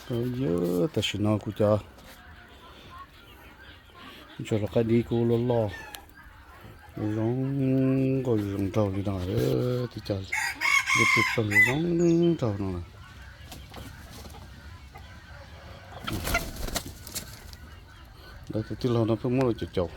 Yog tam sim no kuv cov ntsuag lau qaib dib kuj loj loj zoo nkauj zoo nraug li no, tib co ntsuag ploog zoo nraug no. Lawv tus tij laug no pheej muab los caum caum.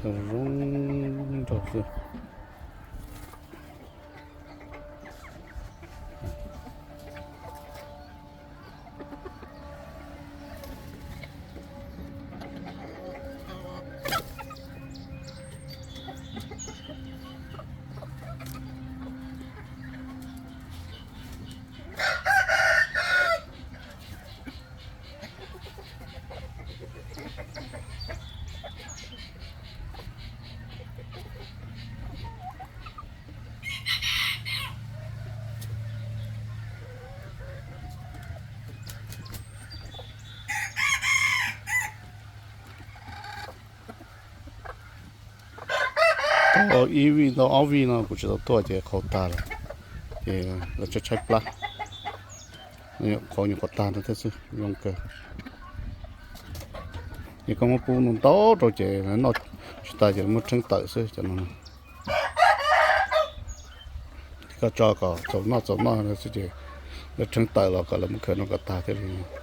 Zoo nraug xwb. Tau ib vij ntau ob vij no kuv tsis tau tuaj ces qhau tag lawm, ces lawv tshaib tshaib plab, qhau nyuam qhuav tag ntawd thiab xwb, zoo kawg. Ces koj muab pub ntau ntau rau ces noj tsis tas ces muab rheeb tawm xwb cov no. Koj tso kom txaus noj txaus noj xwb ces lawv rheeb tawm los kom lawv muab khaws noj kom tag thiaj li